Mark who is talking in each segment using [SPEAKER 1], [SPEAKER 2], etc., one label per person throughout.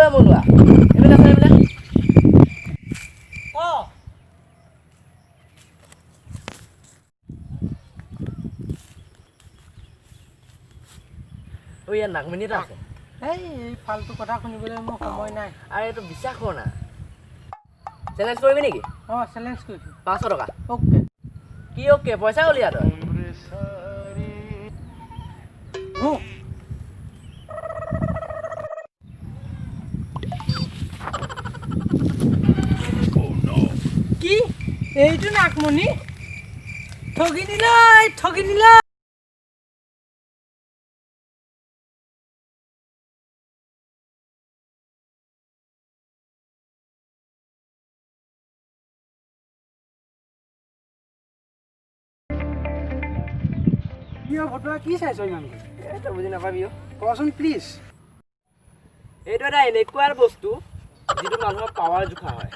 [SPEAKER 1] ঐ মলোৱা, এইবিলাক আছে এইবিলাক।
[SPEAKER 2] ক।
[SPEAKER 1] ঐ, ইয়াত নাগমণি এটা আছে।
[SPEAKER 2] এই ফাল্টু কথা শুনিবলৈ মোৰ সময় নাই।
[SPEAKER 1] আৰে, এইটো বিশ্বাস কৰ না। চেলেঞ্জ কৰিবি নেকি?
[SPEAKER 2] অঁ, চেলেঞ্জ কৰিছোঁ।
[SPEAKER 1] 500 টকা।
[SPEAKER 2] অ'কে।
[SPEAKER 1] কি অ'কে? পইচা উলিয়া তই।
[SPEAKER 2] হু। কি, এইটো নাকমণি? ঠগি দিলা, ঠগি দিলা।
[SPEAKER 3] কিয় ফটোৱা, কি চাইছ ইমানকৈ?
[SPEAKER 1] এই, তই বুজি নাপাবি অ'।
[SPEAKER 3] কচোন প্লিজ।
[SPEAKER 1] এইটো এটা এনেকুৱা বস্তু যিটো মানুহৰ পাৱাৰ জোখা হয়।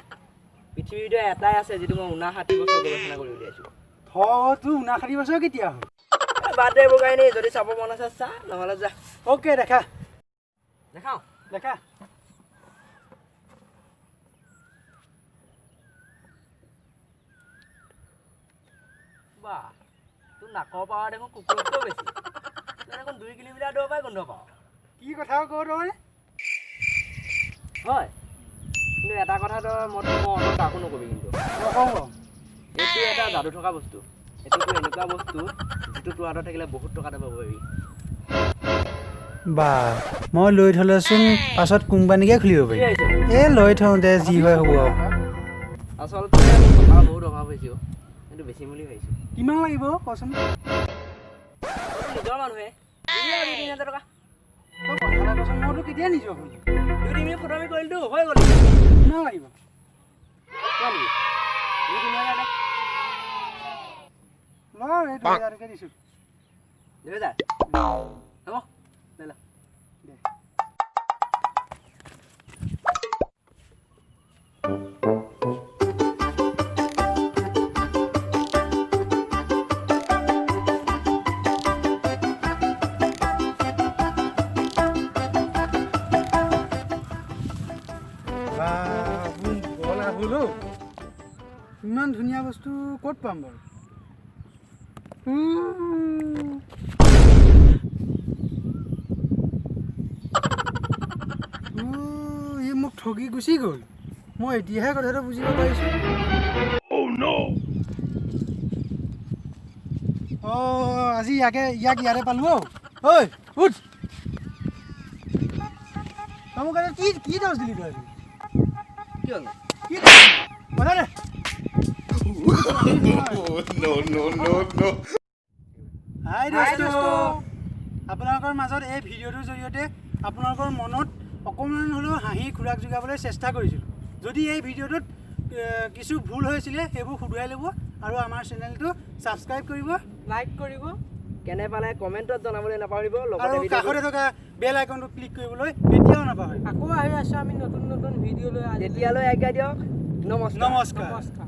[SPEAKER 1] পৃথিৱীৰ ভিতৰত এটাই আছে যিটো মই 59 বছৰ গৱেষণা কৰি উলিয়াইছোঁ।
[SPEAKER 3] তোৰ 59 বছৰ কেতিয়া হ'ল?
[SPEAKER 1] এই, বাদ দে এইবোৰ কাহিনী। যদি চাব মন আছে চা, নহ'লে যা।
[SPEAKER 3] অ'কে, দেখা।
[SPEAKER 1] দেখাওঁ।
[SPEAKER 3] দেখা।
[SPEAKER 1] বাহ, তোৰ নাকৰ পাৱাৰ দেখোন কুকুৰতকৈও বেছি। তই দেখোন 2 কিলোমিটাৰ দূৰৰ পৰাই গোন্ধ পাৱ।
[SPEAKER 3] কি কথা কওঁ তই?
[SPEAKER 1] হয়, কিন্তু এটা কথা তই, মই তোক কওঁ, তই কাকো নকবি কিন্তু।
[SPEAKER 3] নকওঁ বাৰু।
[SPEAKER 1] এইটো এটা যাদু থকা বস্তু। এইটো এনেকুৱা বস্তু যিটো তোৰ হাতত থাকিলে বহুত টকা এটা পাব পাৰিবি।
[SPEAKER 3] বা, মই লৈ থ'লেচোন পাছত কোম্পানীকে খুলিব
[SPEAKER 1] কি
[SPEAKER 3] পাৰিম।
[SPEAKER 1] আহিছে?
[SPEAKER 3] এই, লৈ থওঁ দে, যি হয় হ'ব আৰু।
[SPEAKER 1] আচলতে মোৰ টকাৰ বহুত অভাৱ হৈছে অ'। এইটো বেচিম বুলি ভাবিছোঁ।
[SPEAKER 3] কিমান লাগিব কচোন?
[SPEAKER 1] তইতো নিজৰ মানুহে, দিবি আৰু 2-3 হাজাৰ টকা।
[SPEAKER 3] তই কথা এটা কচোন, মইতো কেতিয়া নিজৰ হ'লো?
[SPEAKER 1] 2-3 মিনিট ফটোৱামি কৰিলোতো, হৈ গ'ল।
[SPEAKER 3] কিমান লাগিব?
[SPEAKER 1] কিমান দিবি? 2-3 হাজাৰ দে।
[SPEAKER 3] ল, এই 2000কে দিছোঁ।
[SPEAKER 1] 2000 হ'ব, লৈ ল।
[SPEAKER 3] দে। বা, বৰ লাভ হ'ল অ'। ইমান ধুনীয়া বস্তু ক'ত পাম বাৰু? ই মোক ঠগি গুচি গ'ল। মই এতিয়াহে কথাটো বুজিব পাৰিছোঁ। অঁ, আজি ইয়াক ইয়াতে পালোঁ। অ' ঐ, উঠ। তই মোক আজি কি কি দোষ দিলি তই আজি?
[SPEAKER 1] কি হ'ল?
[SPEAKER 3] কি দোষ দিলি? কথা দে।
[SPEAKER 4] No, no, no, no.
[SPEAKER 3] হাই দোস্ত, আপোনালোকৰ মাজত এই ভিডিঅ'টোৰ জৰিয়তে আপোনালোকৰ মনত অকণমান হ'লেও হাঁহি খোৰাক যোগাবলৈ চেষ্টা কৰিছিলোঁ। যদি এই ভিডিঅ'টোত কিছু ভুল হৈছিলে, সেইবোৰ শুধৰাই ল'ব আৰু আমাৰ চেনেলটো ছাবস্ক্ৰাইব কৰিব।
[SPEAKER 2] লাইক কৰিব।
[SPEAKER 1] কেনে পালে কমেণ্টত জনাবলৈ নাপাহৰিব।
[SPEAKER 3] আৰু
[SPEAKER 1] লগতে ভিডিঅ'টো
[SPEAKER 3] কাষতে থকা বেল আইকনটো ক্লিক কৰিবলৈ কেতিয়াও নাপাহৰিব।
[SPEAKER 2] আকৌ আহি আছোঁ আমি নতুন নতুন ভিডিঅ' লৈ। আজি
[SPEAKER 1] তেতিয়ালৈ আজ্ঞা দিয়ক, নমস্কাৰ।
[SPEAKER 3] নমস্কাৰ।
[SPEAKER 2] নমস্কাৰ।